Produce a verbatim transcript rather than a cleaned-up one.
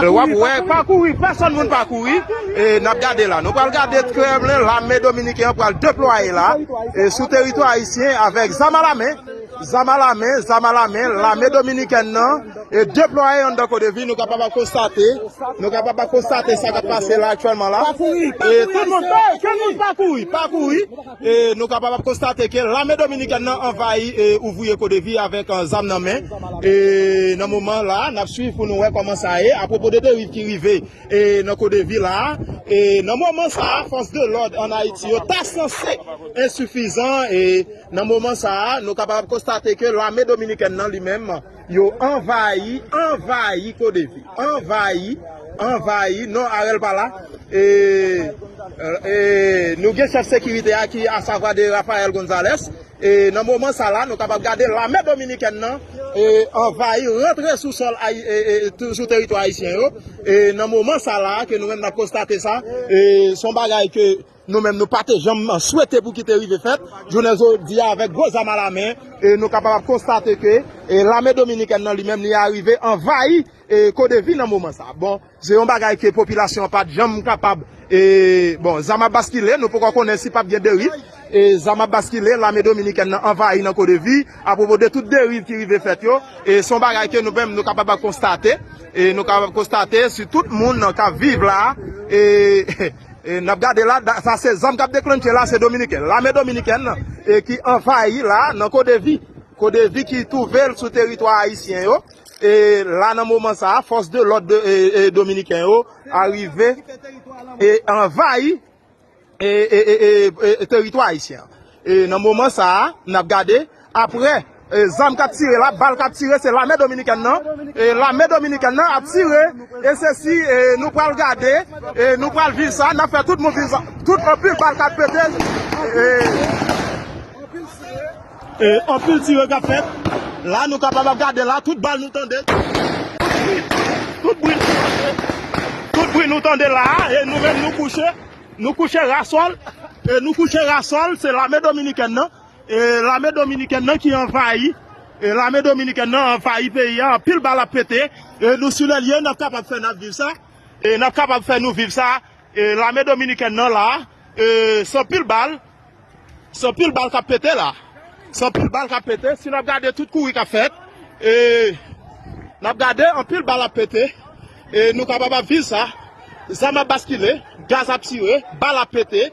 E w ap wè, pa kouri, pèsonn moun pa kouri. E n ap gade la. Nou pral gade Kremlin, lame dominiken an pral deplwaye la. E sou teritwa ayisyen avèk zam alamen. Zam alamen, zam alamen, lame dominikèn nan e deplwaye anndan Kodevi, nou kapab ap konstate, nou kapab ap konstate sa k ap pase la aktyèlman la. E tout moun, ke moun pa kouri, pa kouri. E nou kapab ap konstate ke lame dominikèn nan anvayi e ouvriye Kodevi avèk, eh, zam nan men. E nan moman la, n ap swiv pou nou wè kòman sa ye, apwopo de deriv ki rive e nan Kodevi la. E nan moman sa a, fòs de lòd ann Ayiti yo ta sanse ensifizan. E nan moman sa a, nou kapab konstate ke lame dominikèn nan li menm, yo anvayi, anvayi Kodevi. Anvayi, anvayi. Non, Arel pa la. E, e nou gen chèf sekirite a ki, asavwa de Rafael Gonzalez. E nan moman sa la, nou kapab gade lame dominikèn nan e anvayi, rantre sou sòl ayi-, e, e, tou-, sou teritwa ayisyen yo. E nan moman sa la, ke nou menm n ap konstate sa, e se yon bagay ke nou menm nou pa te janm swete pou ki te rive fèt. Jounen jodi a, avèk gwo zam alamen, e nou kapab ap konstate ke e lame dominikèn nan li menm li arive anvayi e Kodevi nan moman sa. Bon, se yon bagay ke popilasyon an pa t janm kapab, e bon, zam ap baskile, nou poko konnen si p ap gen deriv. E zam ap baskile, lame dominikèn nan anvayi nan Kodevi, apwopo de tout deriv ki rive fèt yo. E se yon bagay ke nou menm nou kapab ap konstate. E nou kapab konstate si tout moun k ap viv la. E, e n ap gade la, da- sa se zam k ap deklannche la, se dominiken. Lame dominikèn e ki anvayi la nan Kodevi. Kodevi ki twouve l sou teritwa ayisyen yo. E la nan moman sa a, fòs de lòd de, e, e, dominiken yo arive e anvayi e, e, e, e, e, teritwa ayisyen an. E nan moman sa a, n ap gade, apre, e, zam k ap tire la, bal k ap tire, se lame dominikèn nan. E lame dominikèn nan ap tire, e se si, e, nou pral gade, e nou pral viv sa, n ap fè tout moun viv sa. Tout anpil bal k ap pete, e, e anpil tire k ap fèt. La, nou kapab ap gade la, tout bal nou tande. Tout bri, tout bri nou tande la, e nou menm nou kouche. Nou kouche rasòl, e nou kouche rasòl, se lame dominikèn nan. E lame dominikèn nan ki anvayi, e lame dominikèn nan anvayi peyi a, anpil bal ap pete. E nou sou lè l ye, n ap kapab fè n ap viv sa. E n ap kapab fè nou viv sa. E lame dominikèn nan la, e se anpil bal, se anpil bal k ap pete la. Se anpil bal k ap pete. Si n ap gade tout kouri k ap fèt, e n ap gade anpil bal ap pete. E nou kapab ap viv sa. Zam ap baskile, gaz ap tire, bal ap pete.